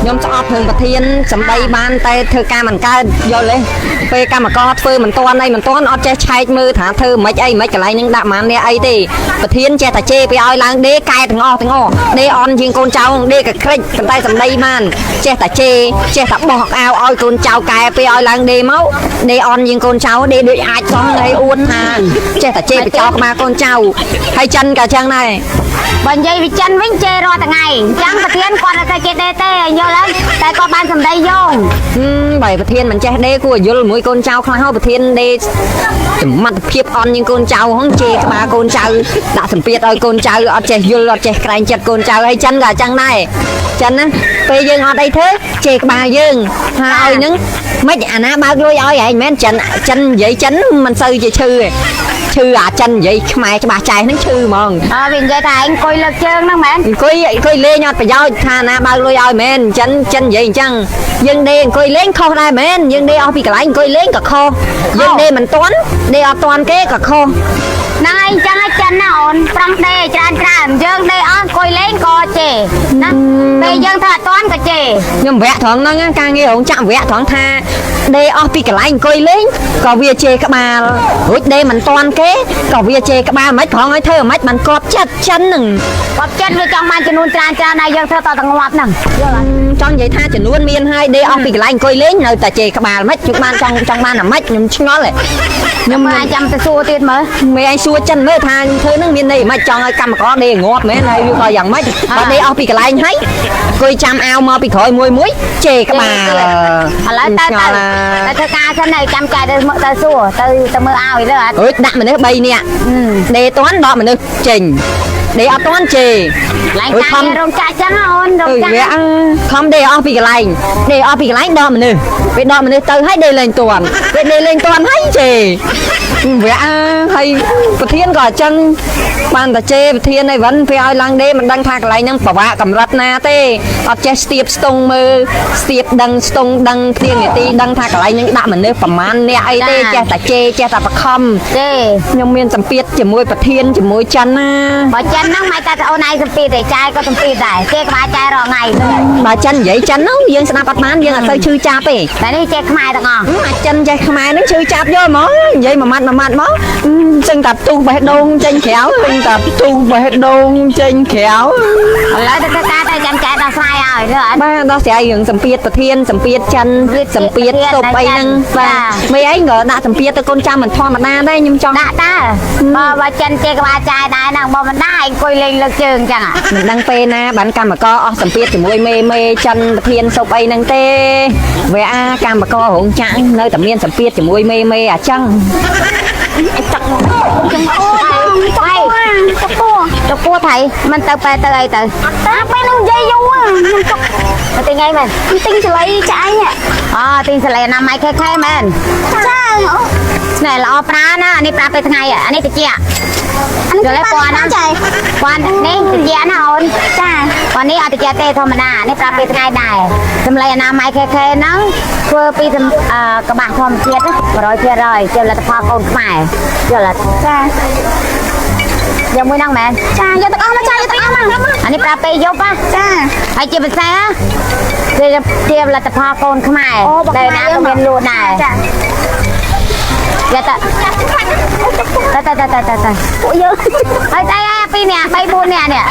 ខ្ញុំស្អប់រឿងប្រធានសម្ដីបានតែធ្វើការមិនកើតយល់ទេពេលកម្មករធ្វើមិនទាន់អីមិនទាន់អត់ចេះឆែកមើលថាធ្វើមិនអីមិនកន្លែងនឹងដាក់ប៉ុន្មានអ្នកអីទេប្រធានចេះតែជេរពេលឲ្យឡើងដេកែទាំងអស់ទាំងអស់ដេអន់ជាងកូនចៅដេកក្រិចប៉ុន្តែសម្ដីបានចេះតែជេរចេះតែបោះអាវឲ្យកូនចៅកែពេលឲ្យឡើងដេមកដេអន់ជាងកូនចៅដេដូចអាចសោះហើយអួតថាចេះតែជេរបចោក្បាលកូនចៅហើយចិនក៏ចឹងដែរ បើនិយាយវិចិនវិញជេររាល់ថ្ងៃអញ្ចឹងប្រធានគាត់អត់ទៅចេះទេទេយល់ហើយតែគាត់បានសម្ដីយោង ហឹមបើប្រធានមិនចេះដេគួរយល់មួយកូនចៅខ្លះហើយប្រធានដេសមត្ថភាពអន់ជាងកូនចៅហងជេរក្បាលកូនចៅដាក់សម្ពាធឲ្យកូនចៅអត់ចេះយល់អត់ចេះក្រែងចិត្តកូនចៅហើយចិនក៏អញ្ចឹងដែរចិនណាពេលយើងអត់អីធ្វើជេរក្បាលយើងថាឲ្យនឹងមិនអាណាបើកលុយឲ្យឯងមែនចិនចិននិយាយចិនមិនសូវជាឈឺទេឈឺអាចិននិយាយខ្មែរច្បាស់ចែហ្នឹងឈឺហ្មង អើវានិយាយថាឯងអង្គុយលើកជើងហ្នឹងមែន អង្គុយអង្គុយលេងអត់ប្រយោជន៍ថាណាបើកលុយឲ្យមែនចិនចិននិយាយអញ្ចឹងយើងដេកអង្គុយលេងខុសដែរមែនយើងដេកអស់ពីកន្លែងអង្គុយលេងក៏ខុសយើងដេកមិនទាន់ដេកអត់ទាន់គេក៏ខុស ហ្នឹងហើយអញ្ចឹងហើយចិនណាអូនប្រឹងដេច្រើនច្រើនយើងដេអស់អង្គុយលេងក៏ជេរណាពេលយើងធ្វើអត់តាន់ក៏ជេរ ខ្ញុំវគ្គត្រង់ហ្នឹងណាការងាររោងចក្រវគ្គត្រង់ថាដេកអស់ពីកន្លែងអង្គុយលេងក៏វាជេរក្បាលរួចដេកមិនទាន់គេក៏វាជេរក្បាលមិនប្រងឲ្យធ្វើមិនបានកប់ចិត្តចិនហ្នឹង គាត់ចិត្តវាចង់បានចំនួនច្រើនច្រើនហើយយើងធ្វើតតែងាប់ហ្នឹងយល់អត់ ចង់និយាយថាចំនួនមានហើយដេកអស់ពីកន្លែងអង្គុយលេងនៅតែជេរក្បាលមិនខ្ញុំបានចង់ចង់បានអាម៉េចខ្ញុំឆ្ងល់ហ៎ខ្ញុំ មើលអាចចាំទៅសួរទៀតមើល មេឯងសួរចិនមើលថាធ្វើនឹងមានន័យមិនចង់ឲ្យកម្មករដេកងាប់មែនហើយវាក៏យ៉ាងម៉េចបើដេកអស់ពីកន្លែងហើយអង្គុយចាំអាវមកពីក្រោយមួយមួយជេរក្បាល ឥឡូវទៅទៅទៅធ្វើការសិនហើយចាំចែកទៅមើលទៅសួរទៅទៅមើលឲ្យទៅអត់ អើយដាក់មនុស្ស3នាក់ដេកតាន់ដកមនុស្សចេញដេកអត់តាន់ជេរ ឡើងការងាររោងចក្រចឹងអូនរោងចក្រ អើយវាខំដេកអស់ពីកន្លែងដេកអស់ពីកន្លែងដកមនុស្សពេលដកមនុស្សទៅហើយដេកលេងតាន់ពេលដេកលេងតាន់ហើយជេរវាហើយប្រធានក៏អញ្ចឹងបានតែជេរប្រធានអីវិញពេលឲ្យឡើងដេកមិនដឹងថាកន្លែងហ្នឹងពិបាកកម្រិតណាទេអត់ចេះស្ទាបស្ទង់មើលស្ទាបដឹងស្ទង់ដឹងព្រៀងនាទីដឹងថាកន្លែងហ្នឹងដាក់មនុស្សប្រមាណអ្នកអីទេចេះតែជេរចេះតែបខំ ទេ ខ្ញុំមានសម្ពាធជាមួយប្រធានជាមួយចិនណា បើចិនហ្នឹងមិនតែអូនឯងសំពីទេចាយក៏សំពីដែរគេក្បាលចាយរាល់ថ្ងៃទៅ បើចិននិយាយចិនហ្នឹងយើងស្ដាប់អត់បានយើងអត់សូវឈឺចាប់ទេ តែនេះចេះខ្មែរទាំងអស់ អាចិនចេះខ្មែរហ្នឹងឈឺចាប់យកហ្មងនិយាយមួយម៉ាត់មួយម៉ាត់មកសឹងតែផ្ទុះបេះដូងចេញក្រៅសឹងតែផ្ទុះបេះដូងចេញក្រៅ ឥឡូវទៅធ្វើការទៅចាំចែកដោះស្រាយឲ្យទៅអត់ បាទដោះស្រាយរឿងសម្ពាធប្រធានសម្ពាធចិនសម្ពាធសុបអីហ្នឹងបាទមេឯងក៏ដាក់សម្ពាធទៅកូនចាំមិនធម្មតាដែរខ្ញុំចង់ ដាក់តើបើបើចិនចេះក្បាលចាយដែរហ្នឹងបើមិនដាក់ឯងអង្គុយលេងលើកជើងចឹង មិនដឹងពេលណាបានកម្មករអស់សម្ពាធជាមួយមេមេចិនប្រធានសុបអីហ្នឹងទេវាអាកម្មកររោងចក្រនៅតែមានសម្ពាធជាមួយមេមេអាចឹង អូយ ចុកពោះ ចុកពោះថៃមិនទៅបែទៅអីទៅ អត់តាពេលនោះនិយាយយូរខ្ញុំចុក ទៅទិញអីមែន ទិញចលៃចាអញ អូទិញសាឡេណាម៉ៃខេខេមែន ចាអូ ស្នេហ៍ល្អប្រើណាអានេះប្រើពេលថ្ងៃអានេះតិច អានេះ យល់ទេពណ៌ណា ចា ពណ៌នេះតិចណាអូន ចា ពណ៌នេះអត់តិចទេធម្មតានេះប្រើពេលថ្ងៃដែរសម្លេងអនាម័យខេខេហ្នឹងធ្វើពីកបាក់ធម្មជាតិ100%ជាលទ្ធផលកូនខ្មែរយល់អត់ ចា យកមួយហ្នឹងមែន ចាយកទាំងអស់មកចាយកទាំងអស់មក អានេះប្រើពេលយប់ណា ចា ហើយជាពិសេសជាលទ្ធផលកូនខ្មែរ អូប ដែលណាក៏មានលក់ដែរ ចា យកទៅទៅទៅទៅទៅទៅ ពួកយើង ហើយតែអាពីរនាក់3 4នាក់នេះ